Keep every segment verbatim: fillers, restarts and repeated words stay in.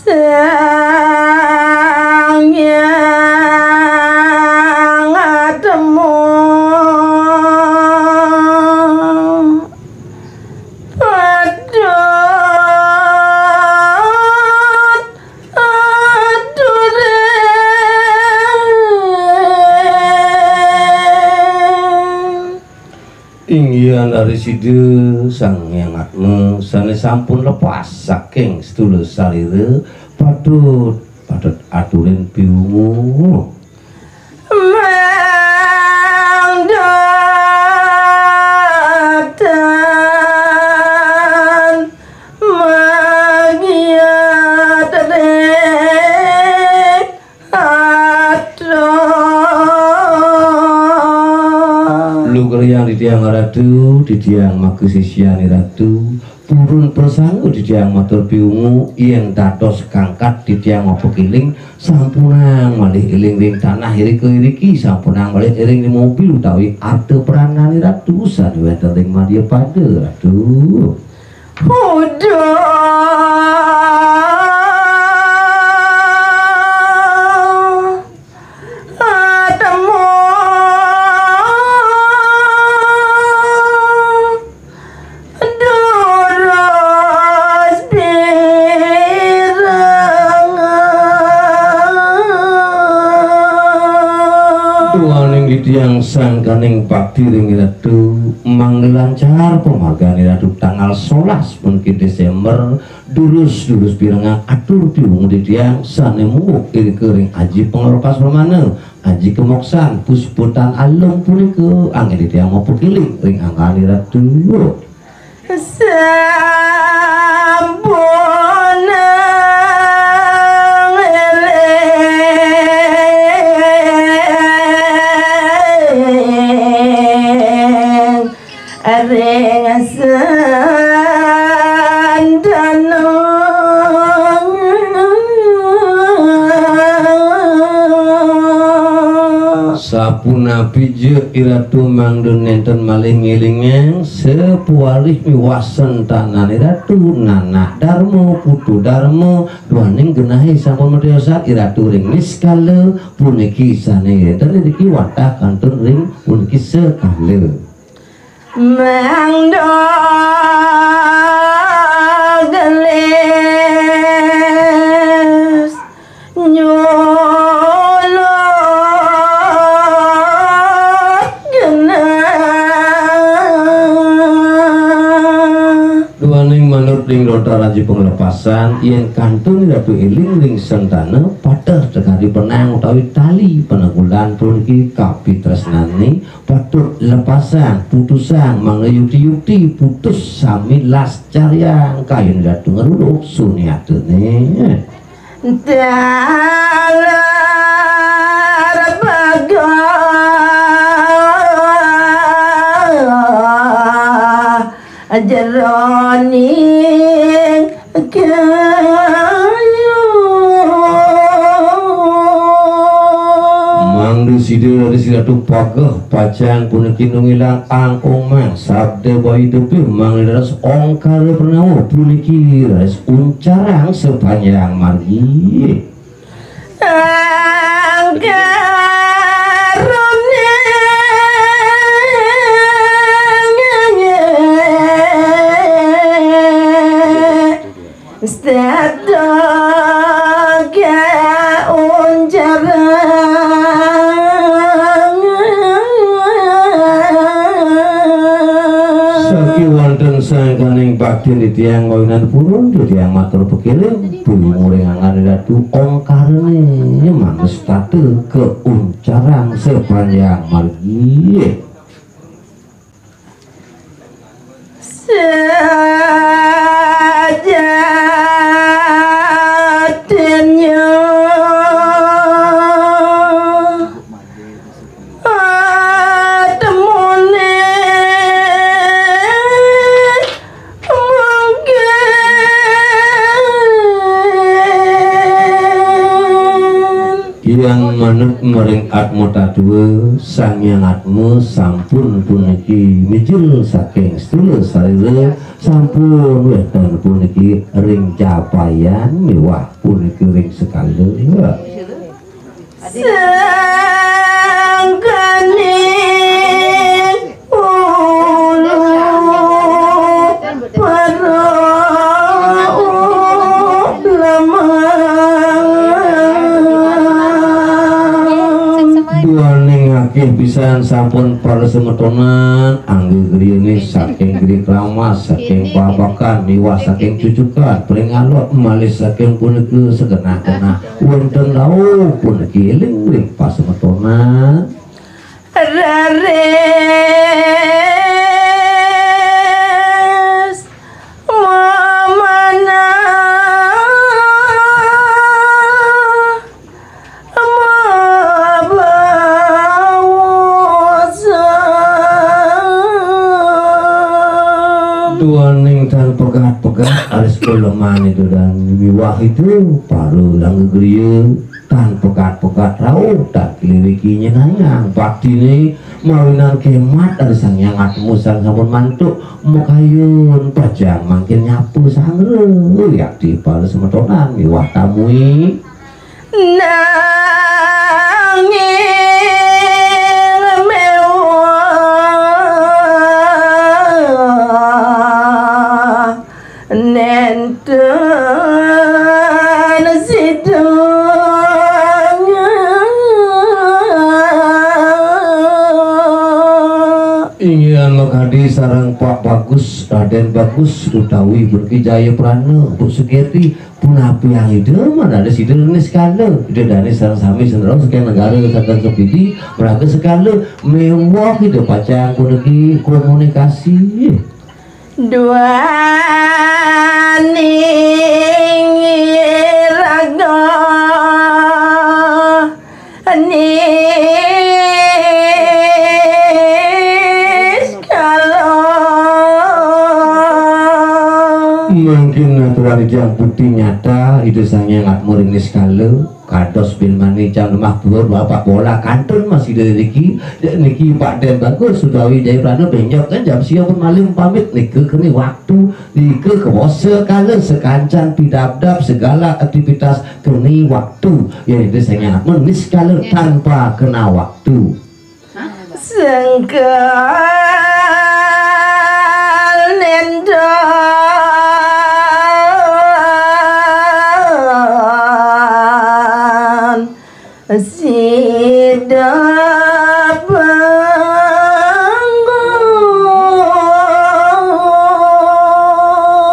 Sang Hyang Atemu. Padut aturing. Inggihan ari sida Sang Hyang Atma sané sampun lepas saking sedulur sarira, padut, padut aturin piwungu. Mangdatan magiat ring atra. Lugrayang titiang Ratu, titiang makasisian Ratu, purun prasangga titiang matur piwungu, yén dados kangkat titiang mapakiling, sampunang malih éling ring tanah irika iriki, sampunang malih éling ring mobil utawi arta pranani Ratu sané wénten ring madya pada, Ratu. Uduh atemu durus pirengang. Duaning titiang sangkaning bakti ring Ratu, mangda lancar pamargane Ratu tanggal solas puniki Desember, durus-durus pirengang atur piwungu titiang sane mungguh irika ring aji panglepas pramana, aji kamoksan, pusputan alem punika, anggen titiang mapakiling ring anggane Ratu. Sampunang eling ring sandana. Sapunapi ja iratu mangda nenten malih ngelingang sapuarih miwah sentanane ratu, nanak darma, putu darma, duaning genahe sampun matiosan iratu ring niskala puniki sane nenten iriki wantah kantun ring puniki sekala. Mangda gelis nyulut genah. Duaning manut ring lontar aji panglepasan, yen kantun Ratu eling ring sentana, pateh tekadi benang utawi tali panegulan puniki kapitresnane, patut lepasang, putusang, mangda yukti-yukti, putus sami las caryang kayun Ratu ngruruk sunyatane. Taler bagah jeroning kayu. Mangda sida raris ratu pageh pacang puniki nungilang angkung mang sabda bayi tepi mangda raris ongkara pranawa puniki raris uncarang sapanjang margi. Angkarane sadaka uncarang. Sakiwanten sangkaning baktin titiang mawinan purun, titiang matur pakiring, tumuring anggane Ratu ongkarane manestata kauncarang sapanjang margi. Sajatinya atemune mungkin. Yang manut maring Atma Tatua, Sang Hyang Atma sampun puniki mijil saking stula sarira, sampun wénten puniki ring jabayan miwah puniki ring sekala. Sangkaning ulu para uleman. Duaning akéh pisan sampun para semetonan, angga griyané saking Giri Kramas, saking Babakan, miwah saking Cucukan, Pringalot, malih saking punika sagenah-genah. Wénten rauh puniki éling ring pasemetonan. Raris mamanah mabaosan. Duaning tan pegat-pegat alis uleman Ida Dané miwah Ida para angga griya. Tan pegat-pegat rauh, tan kaliriki nyenengang baktiné mawinan kémat Ida Sang Hyang Atma sampun mantuk makayun pacang mangkin nyapa sangra yakti para semetonan miwah tamuné. Nanging méwah nénten sida. Inggih makadi sareng Pak Bagus, Radén Bagus utawi Bun Ki Jayaprana, Bu Sugiyati, punapi Ida manawi sida niskala. Ida dané sareng sami sindrau saking negara saking Kempidi, maraga sekala méwah Ida pacang puniki komunikasi. Duaning iraga niskala. Mangkin aturan Ida Hyang Bukti nyata, Ida Sang Hyang Atma ring niskala. Kados bilih mani jam lemah puluh bapak bola kantun masih dari niki. Niki Pak Dén Bagus utawi Jayaprana benjok kan jam sia pun malih pamit nika keni waktu, nika kawasa kala sakancan pidabdab segala aktivitas keni waktu. Ya, itu saya nyanak menis kala tanpa kena waktu. Sengkal nendan sida panggung.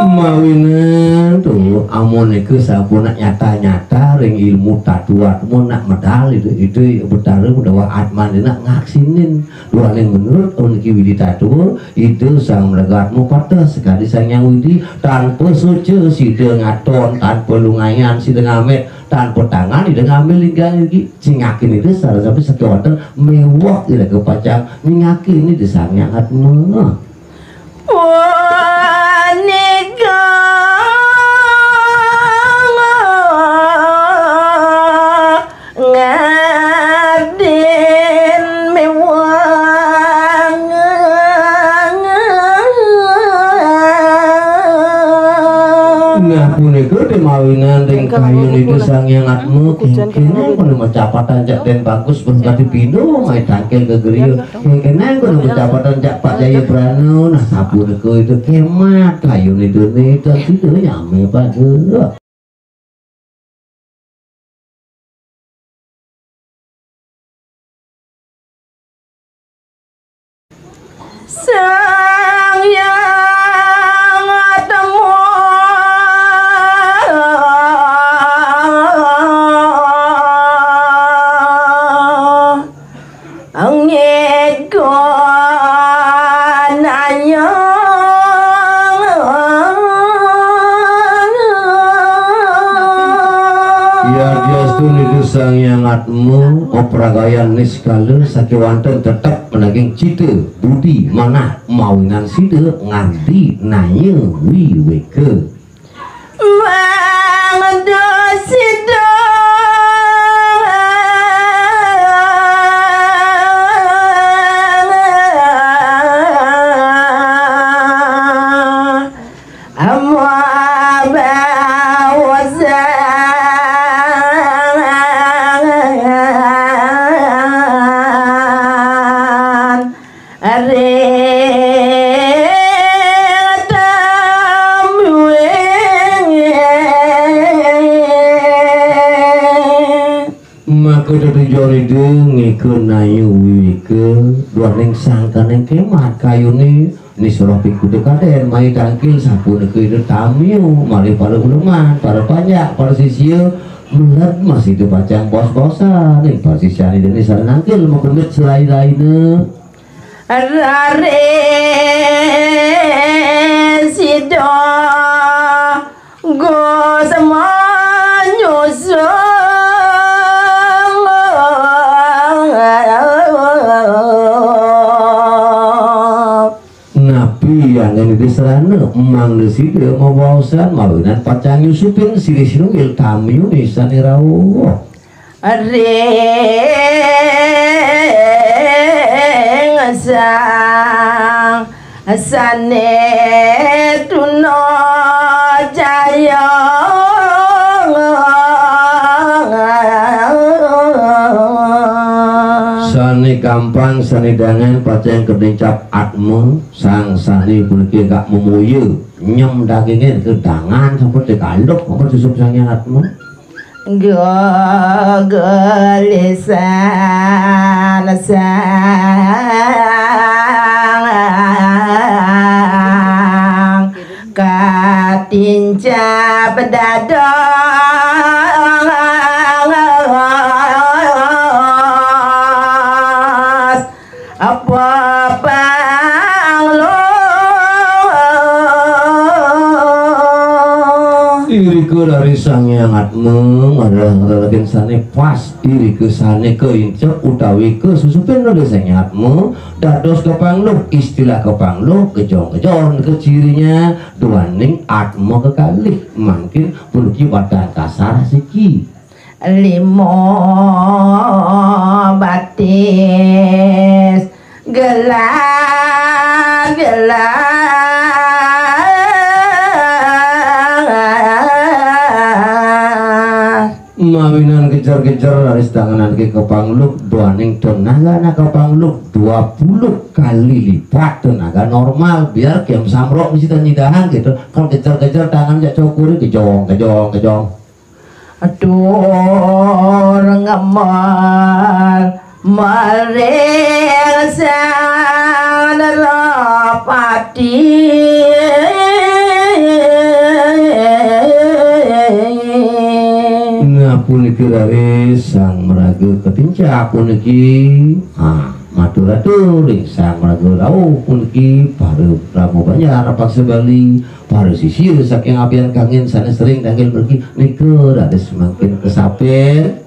Mawinan tuh, amun iku sampun nak nyata-nyata ring ilmu tatua, mun nak medal itu, itu Betara Mendawa Atman nak ngaksinin. Duaning menurut puniki Widi Tatua, Ida Sang Mlegat mupatah sakadi Sang Hyang Widi, tanpa soca sida ngaton, tanpa lungayan sida ngamet, tanpa tangan ida ngambil linggang iki. Cingakin ida sareng sami sakewanten mewah ida kapacang nyingakin ida Sang Hyang Atma. Punika ngadin miwang. Nah, punika demawinan ring kayun Ida Sang Hyang Atma, kengkenang kono macapatan cak Dén Bagus, berkati pindo, main tangkil ke griya. Kengkenang kono macapatan cak Pak Jayaprana, nah, sapunika ida kemat, kayun ida nita, sida nyame pada. Sang Hyang Atma ngégonayang. Yadiastun Ida Sang Hyang Atma, opragayan niskala sakéwanten tetep managing cita, budi, manah, mawinan sida ngardi naya wiwéka. Mangda sida Ida ngikun nayu wiwika, duaning sangkaning kemat kayune, nisroh pikude kaden, mai tangkil sapunika ida tamiu, malih para uleman, para panjak, para sisia, meled masih ida pacang bos-bosan, ning para sisian ida ni sareng nangkil makemit selai-laina. Raris sida Gus manyusung. Napi anggen ida serana, mangda sida mabaosan mawinan pacang nyusupin silih sinunggil tamiune sane rauh. Ring sang sane tuna jaya. Sane gampang, sane dangan pacang kadincap atma, sang sane puniki gak mamoya nyem dagingin kedangan sampun digaluk, sampun susup sang atma. Gegelisan sang katincap dados apa pangluh. Irika raris Sang Hyang Atma, madah lelegen sane pas, irika sane kaincep utawi kasusupin olih Sang Hyang Atma, dados kapangluh. Istilah kapangluh, gejong-gejong ke cirinya, duaning atma kekalih, mangkin puniki watan kasar siki. Lima batis gelar-gelar. Mawinan kejer-kejer raris tanganan ke kapangluh, duaning tenaga anak kapangluh dua puluh kali lipat tenaga normal, biar kem samrok mesti nyidahang gitu. Kalau kejer-kejer tangan jak cokuri, kejong, kejong, kejong. Atur ngemel maring Sang Narapati. Nah, puniki raris Sang Maraga katincap puniki. Ah, matur-atur ring Sang Maraga rauh puniki, para Brahma Banjar, Paksa Bali, para sisia saking abian kangin sane sering danggil mriki, nika raris mangkin kasapin.